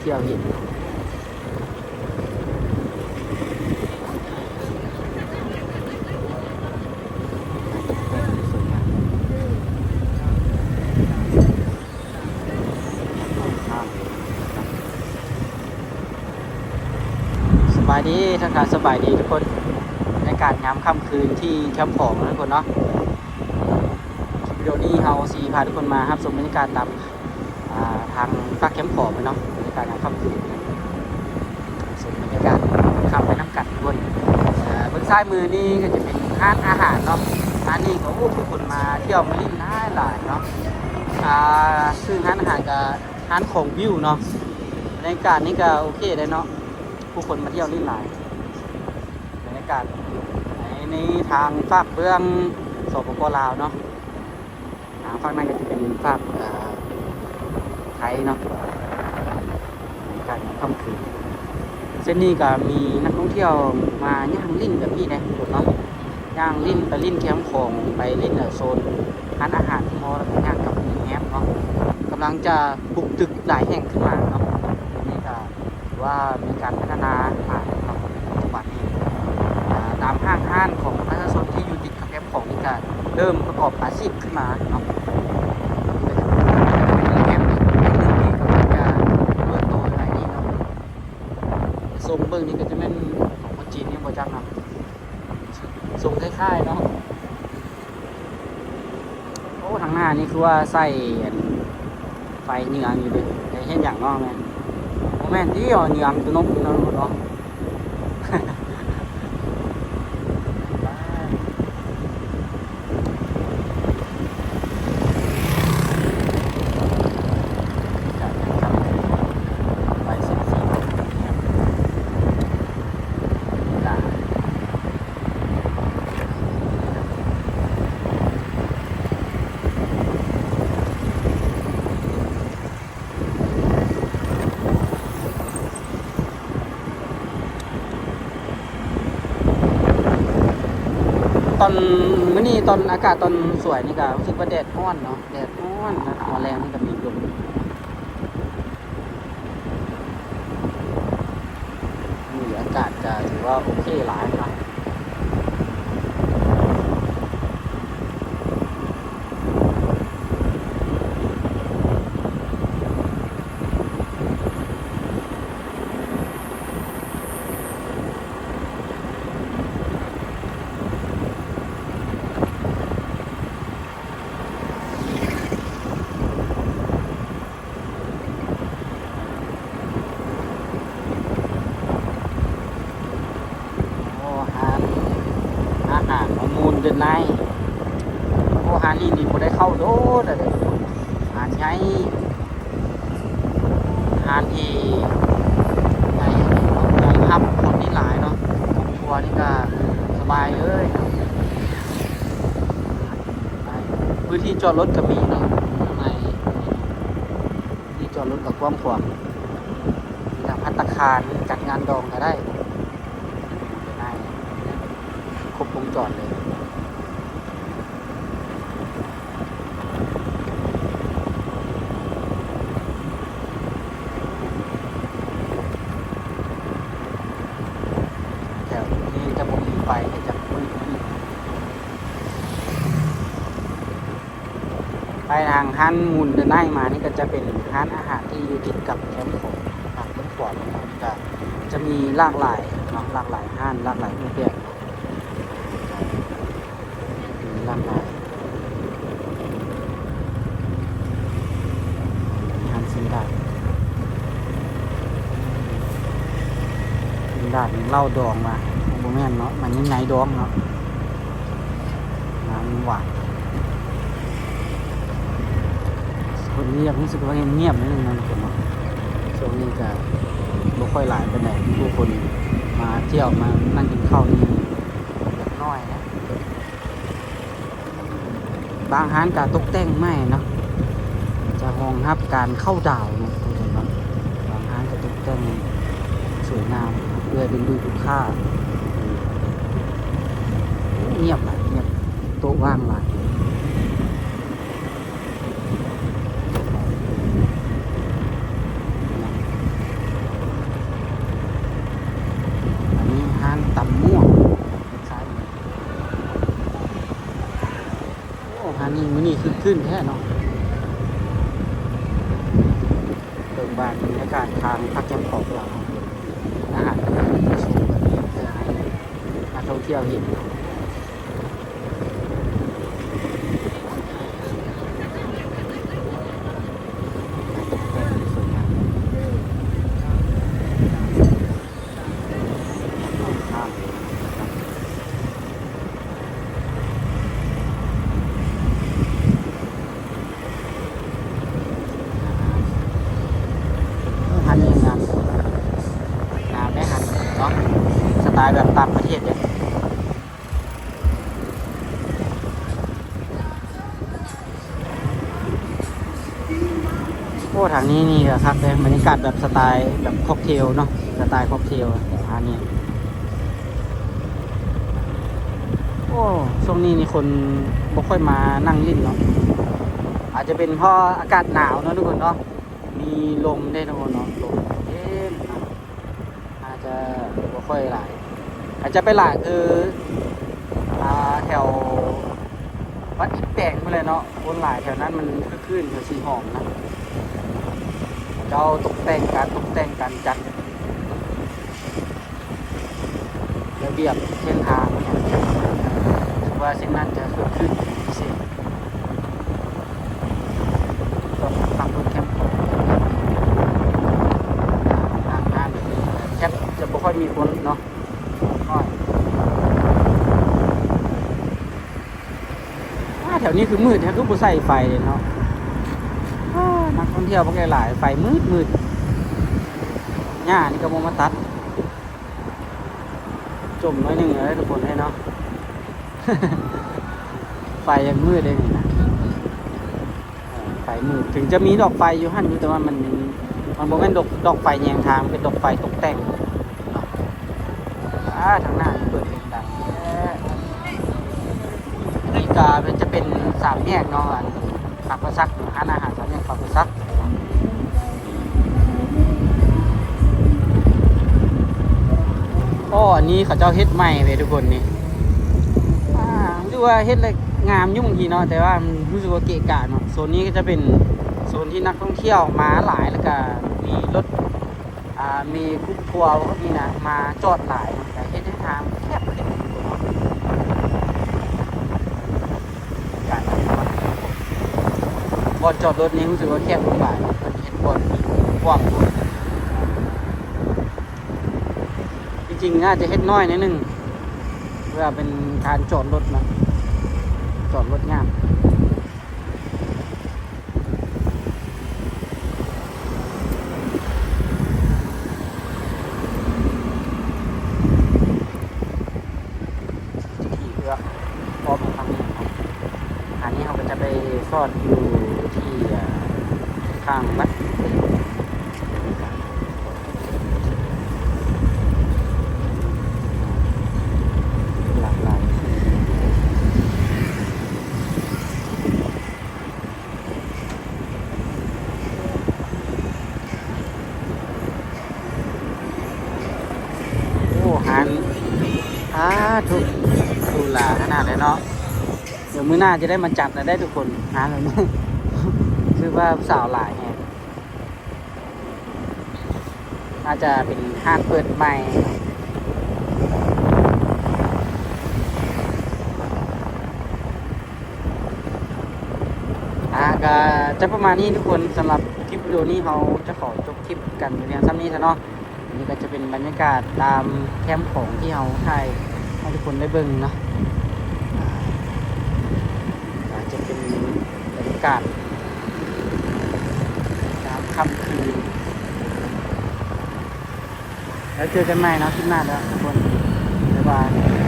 ທ່ຽວເຫັນ. ສະບາຍດີ ທັກທາຍສະບາຍດີທຸກຄົນ ບັນຍາກາດຍາມຄ່ຳຄືນທີ່ແຄມຂອງເນາະທຸກຄົນເນາະ. ຄລິບວິດີໂອນີ້ເຮົາຊິພາທຸກຄົນມາຮັບຊົມບັນຍາກາດຕາມ ອ່າ ທາງຟາກແຄມຂອງເນາະ ບັນຍາກາດຍາມຄ່ຳຄືນ. ຊົມບັນຍາກາດຄ່ຳໄປນຳກັນທຸກຄົນ. ເອີ ເບື້ອງຊ້າຍມືນີ້ກໍຈະເປັນຮ້ານອາຫານເນາະ. ຮ້ານນີ້ກໍ ໂອ້ ຜູ້ຄົນມາທ່ຽວມາຫຼິ້ນຫຼາຍໆເນາະ. ອ່າ ຊື່ຮ້ານອາຫານກໍຮ້ານຂອງວິວເນາະ. ບັນຍາກາດນີ້ກໍໂອເຄເດ້ເນາະ ຜູ້ຄົນມາທ່ຽວຫຼິ້ນຫຼາຍ. ບັນຍາກາດໃນ ໃນທາງຟາກເບື້ອງ ສປປ ລາວເນາະ. ອ່າ ຝັ່ງນັ້ນກໍຈະເປັນຟາກ ເອີ ໄທເນາະ. ບັນຍາກາດຍາມຄ່ຳຄືນ ເສັ້ນນີ້ກໍມີນັກທ່ອງທ່ຽວມາຍ່າງຫຼິ້ນແບບນີ້ແຫຼະເນາະ, ຍ່າງຫຼິ້ນ ໄປຫຼິ້ນແຄມຂອງ ໄປຫຼິ້ນ ເອີ ໂຊນຮ້ານອາຫານທີ່ມໍ ແລ້ວກໍຍ່າງກັບໂຮງແຮມເນາະ. ກຳລັງຈະປຸກຕຶກຫຼາຍແຫ່ງຂຶ້ນມາເນາະ. ອັນນີ້ກໍ ຖືວ່າມີການພັດທະນາຫຼາຍເນາະ ປັດຈຸບັນນີ້. ອ່າ ຕາມຫ້າງຮ້ານຂອງປະຊາຊົນທີ່ຢູ່ຕິດກັບແຄມຂອງນີ້ກໍເລີ່ມປະກອບອາຊີບຂຶ້ນມາເນາະ. ແຄມອີກແຫ່ງໜຶ່ງທີ່ກຳລັງຈະເປີດໂຕໃນນີ້ເນາະ. ຊົງເບິ່ງນີ້ກໍຈະແມ່ນຂອງຄົນຈີນນີ້ບໍ່ຈັກເນາະ. ຊົງຄ້າຍໆເນາະ. ໂອ້ ທາງໜ້ານີ້ຄືວ່າໃສ່ອັນໄຟເຍືອງຢູ່ເດ້. ເຮັດຫຍັງເນາະແມ່? ບໍ່ແມ່ນຕິ ເຫຍື່ອງຕະນົບເນາະ. ຕອນມື້ນີ້ ຕອນອາກາດຕອນສວຍນີ້ກໍຮູ້ສຶກວ່າແດດຮ້ອນເນາະ, ແດດຮ້ອນ ແລ້ວຕອນແລງນີ້ກໍມີລົມ. ມື້ນີ້ອາກາດກໍຖືວ່າໂອເຄຫຼາຍເນາະ. ໂອ້ ຮ້ານອາຫານ ມູນເດີນໄນ. ໂອ້ ຮ້ານນີ້ນີ້ບໍ່ໄດ້ເຂົ້າດົນແລ້ວເດ້. ຮ້ານໃຫຍ່ ຮ້ານທີ່ໃຫຍ່ ຮອງຮັບຄົນນີ້ຫຼາຍເນາະ. ຄອບຄົວນີ້ກໍສະບາຍເລີຍເນາະ. ພື້ນທີ່ຈອດລົດກໍມີເນາະ ຂ້າງໃນ. ທີ່ຈອດລົດກໍກວ້າງຂວາງ. ມີທັງພັດຕາຄານ ຈັດງານດອງກໍໄດ້. ເປັນໄດ້ ຄົບວົງຈອນເລີຍ. ແຖວນີ້ຈະບໍ່ມີໄຟ ຈະມືດໆ. ໄປທາງຮ້ານມູນເດີນໄນມານີ້ກໍຈະເປັນຮ້ານອາຫານທີ່ຢູ່ຕິດກັບແຄມຂອງ ທາງເບື້ອງຂວາມືນີ້ກໍຈະມີຫຼາກຫຼາຍເນາະ, ຫຼາກຫຼາຍຮ້ານ ຫຼາກຫຼາຍຮູບແບບ ມີຫຼາກຫຼາຍ. ຮ້ານຊີ້ນດາດ ຊີ້ນດາດນີ້ເຫຼົ້າດອງຫວາ? ບໍ່ແມ່ນເນາະ, ມັນຍັງໃນດອງເນາະ. ນ້ຳຫວານ. ຄົນງຽບ ຮູ້ສຶກວ່າງຽບໆ ໜ້ອຍໜຶ່ງເນາະ ທຸກຄົນເນາະ. ຊ່ວງນີ້ກະບໍ່ຄ່ອຍຫຼາຍປານໃດ ຜູ້ຄົນມາທ່ຽວ ມານັ່ງກິນເຂົ້ານີ້ ໜ້ອຍນະ. ບາງຮ້ານກະຕົກແຕ່ງໃໝ່ເນາະ ຈະຮອງຮັບການເຂົ້າດາວເນາະ ທຸກຄົນເນາະ. ບາງຮ້ານກະຕົກແຕ່ງສວຍງາມ ເພື່ອດຶງດູດລູກຄ້າ. ໂອ້ ງຽບຫຼາຍ ງຽບ ໂຕະວ່າງຫຼາຍ. ນີ້ນະ ຂຶ້ນແທ້ເນາະ. ເບິ່ງບ້ານ ບັນຍາກາດທາງພາກແຄມຂອງລາວ ອາຫານການກິນກະສູງແບບນີ້ ເພື່ອໃຫ້ນັກທ່ອງທ່ຽວເຫັນເນາະ. ການຕົກແຕ່ງທີ່ສວຍງາມ ຮ້ານນີ້ງາມ ງາມເດ້ຮ້ານນີ້ເນາະ ສະໄຕແບບຕ່າງປະເທດເດ້. ໂອ້ ທາງນີ້ນີ້ກະຄັກເດ້ ບັນຍາກາດແບບສະໄຕແບບຄອກເທວເນາະ ສະໄຕຄອກເທວ ອັນນີ້. ໂອ້ ຊ່ວງນີ້ນີ້ຄົນບໍ່ຄ່ອຍມານັ່ງຫຼິ້ນເນາະ ອາດຈະເປັນເພາະອາກາດໜາວເນາະທຸກຄົນເນາະ ມີລົມເດ້ທຸກຄົນເນາະ ລົມເຢັນເນາະ. ອາດຈະບໍ່ຄ່ອຍຫຼາຍ ອາດຈະໄປຫຼາຍຄື ອ່າ ແຖວວັດອິດແປງພຸ້ນແຫຼະເນາະ ຄົນຫຼາຍແຖວນັ້ນ ມັນຄຶກຄື້ນ ແຖວສີຫອມນະ ເຂົາເຈົ້າຕົກແຕ່ງ ການຕົກແຕ່ງ ການຈັດລະບຽບເສັ້ນທາງ ຖືວ່າເສັ້ນນັ້ນຈະຄຶກຄື້ນເປັນພິເສດ. ຕ້ອງພັກລົດແຄມ ທາງ ທາງແບບນີ້ແທບຈະບໍ່ຄ່ອຍມີຄົນເນາະ ນ້ອຍ. ອ້າ ແຖວນີ້ຄືມືດແທ້ ຄືບໍ່ໃສ່ໄຟເດເນາະ. ອ້າ ນັກທ່ອງທ່ຽວບັກຫຼາຍໆ ໄຟມືດໆ ຫຍ້ານີ້ກະບໍ່ມາຕັດ. ຈົມໜ້ອຍໜຶ່ງເດີທຸກຄົນເອີຍເນາະ ໄຟຍັງມືດເດ້ນີ້ນະ ເອີ ໄຟມືດ ເຖິງຈະມີດອກໄຟຢູ່ຫັ້ນຢູ່ ແຕ່ວ່າມັນ ມັນບໍ່ແມ່ນດອກ ດອກໄຟແຍງທາງ ເປັນດອກໄຟຕົກແຕ່ງເນາະ. ອາ ທາງໜ້ານີ້ເປີດເປັນຫຍັງ ນີ້ກະເປັນ ຈະເປັນສາມແຍກເນາະ ອັນ ປາກປາສັກ ຮ້ານອາຫານສາມແຍກປາກປາສັກ. ໂອ້ ອັນນີ້ເຂົາເຈົ້າເຮັດໃໝ່ເວີຍທຸກຄົນນີ້ ອ່າ ຮູ້ສຶກວ່າເຮັດແລ້ວງາມຢູ່ບາງທີເນາະ ແຕ່ວ່າຮູ້ສຶກວ່າເກະກະເນາະ. ໂຊນນີ້ກະຈະເປັນໂຊນທີ່ນັກທ່ອງທ່ຽວມາຫຼາຍ ແລ້ວກະມີລົດ ອ່າ ມີກຸ່ມທົວພວກນີ້ນະ ມາຈອດຫຼາຍ ກະເຮັດໃຫ້ທາງແຄບຂຶ້ນເນາະ. ການຈອດລົດ ບ່ອນຈອດລົດນີ້ຮູ້ສຶກວ່າແຄບລົງຫຼາຍ ເພິ່ນເຮັດບ່ອນກວ້າງຂຶ້ນ. ທີ່ຈິງອາດຈະເຮັດນ້ອຍໜ້ອຍໜຶ່ງ ເພື່ອເປັນການຈອດລົດເນາະ ຈອດລົດຍາກ. ທີ່ເພື່ອ ພ້ອມກັນຄັ້ງນີ້ເນາະ ອັນນີ້ເຮົາກະຈະໄປຊອດຢູ່ທີ່ ອ່າ ຂ້າງວັດ ຫຼາກຫຼາຍ. ໂອ້ ຮ້ານ ສາທຸ ຫຼູຫຼາຂະໜາດເລີຍເນາະ. ດຽວມື້ໜ້າຈະໄດ້ມາຈັດແລ້ວໄດ໋ທຸກຄົນ ຮ້ານແບບນີ້ ຄືວ່າສາວຫຼາຍແຮງ. ອາດຈະເປັນຮ້ານເປີດໃໝ່. ອ່າ ກະຈະປະມານນີ້ທຸກຄົນ ສຳລັບຄລິບວິດີໂອນີ້ ເຮົາຈະຂໍຈົບຄລິບກັນພຽງສ່ຳນີ້ຊະເນາະ. ອັນນີ້ກະຈະເປັນບັນຍາກາດຕາມແຄມຂອງທີ່ເຮົາຖ່າຍໃຫ້ທຸກຄົນໄດ້ເບິ່ງເນາະ. ອ່າ ອາດຈະເປັນບັນຍາກາດຍາມຄ່ຳຄືນ. ແລ້ວເຈີກັນໃໝ່ເນາະ ຄລິບໜ້າເດີທຸກຄົນ ບາຍບາຍ.